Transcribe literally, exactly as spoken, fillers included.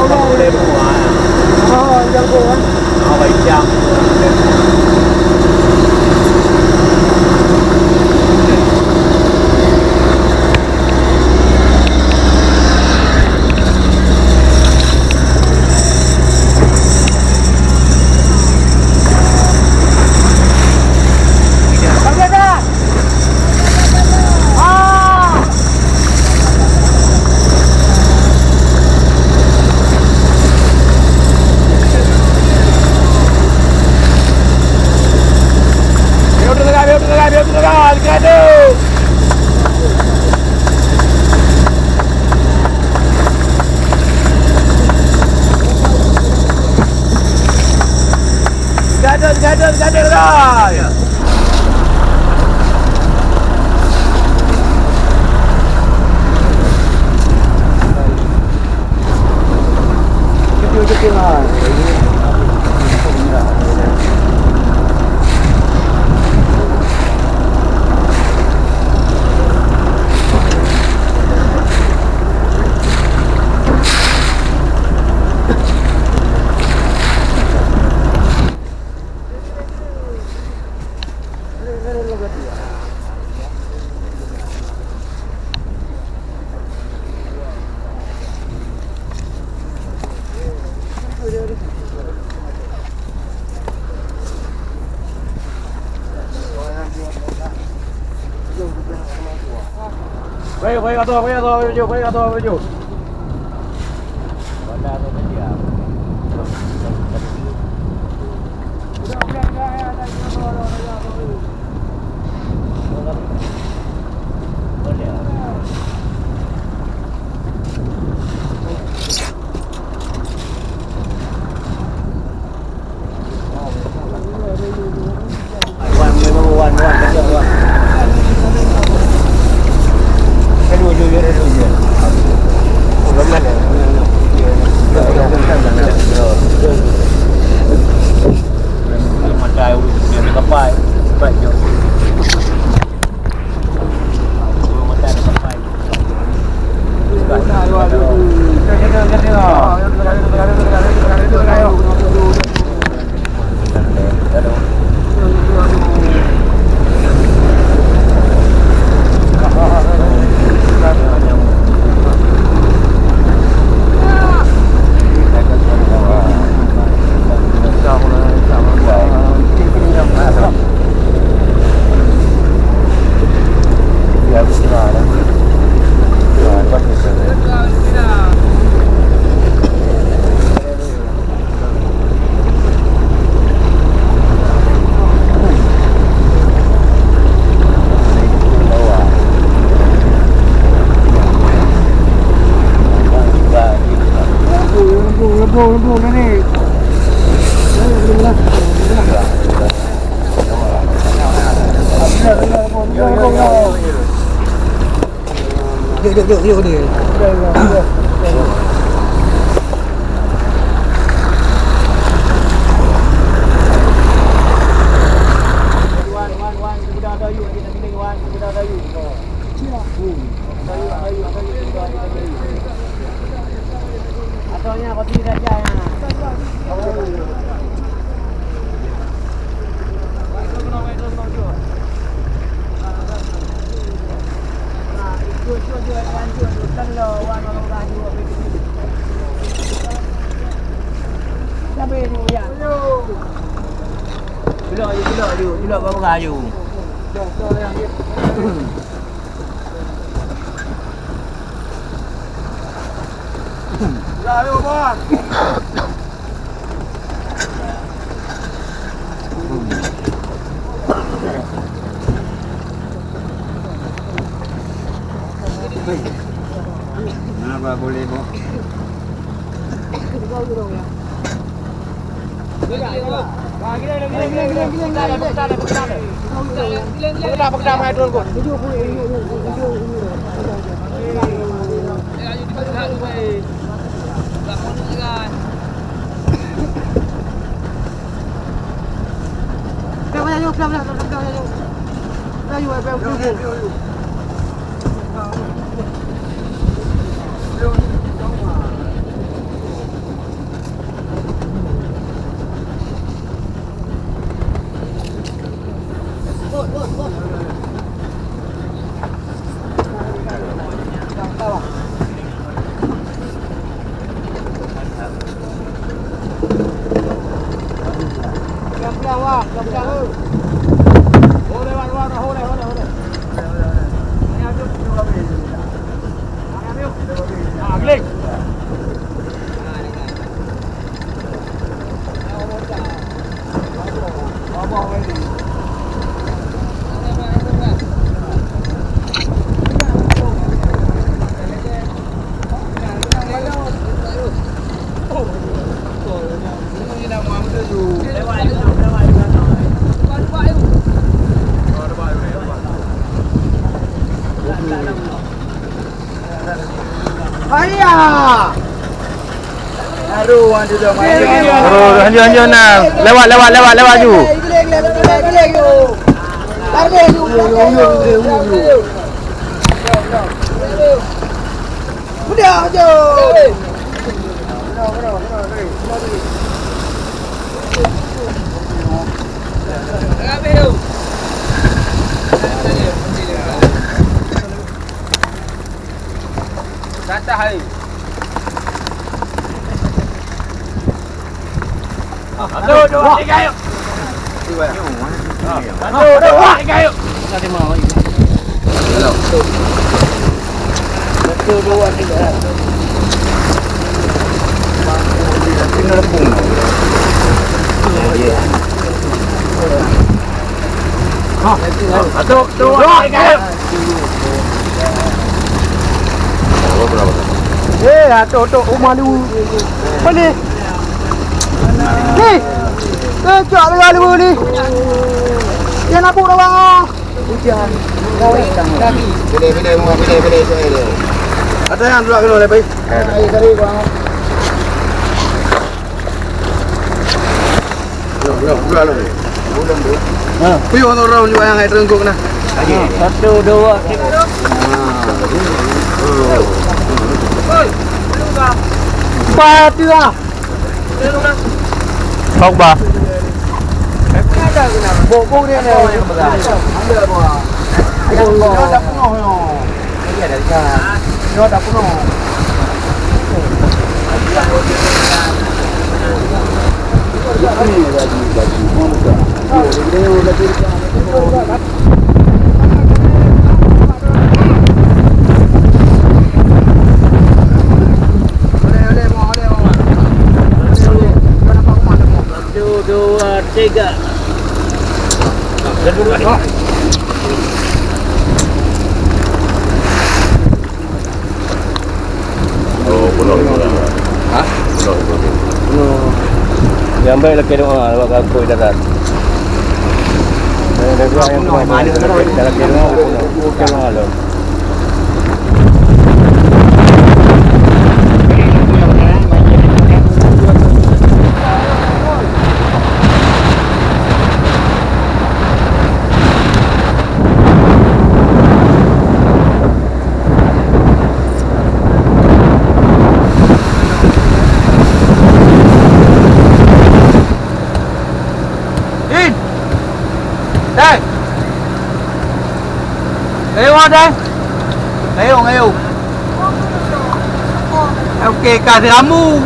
Oh, jambu, ah. Oh, baik jam. Gadon, gadon, gadon, gadon. Baik, baik, atau, baik, atau, baik, baik, atau, baik. Duduk, duduk, duduk, duduk. Culok, culok, culok, culok, bak beurah aju. Kenapa boleh, Bang? Terus, lanjut, lanjut, nah. Lewat, lewat, lewat, lewat ju. Santai. Satu, dua, tiga, yuk. Satu, dua, tiga, yuk. Satu, dua, tiga. Satu, dua, tiga. Eh, atok-atok rumah lu. Boleh. Ni. Eh, cok lu, lu ni. Dia nak buat orang ah. Hujan. Pilih, pilih, pilih, pilih, pilih. Ada yang dua kena lebih. Air kering, bang. Belum, belum, belum. Belum, belum. Ha. Piôh tu orang juga yang air terengkuk nah. Ha, satu, dua, tiga. Ha. Empat, dua. Pogba. Bok-bok dia ni. Ambil apa? Yang dah penuh ni. Satu, dua, tiga. Oh, penuh. Ha? Penuh. Penuh. Nyang baik lakèe doa, awak ka akui darat. Lakèe doa, lakèe doa, penuh. Lakèe doa, lom. Din! Dai! Ayo, Dai! Ayo, ayo! Oke, kasih kamu!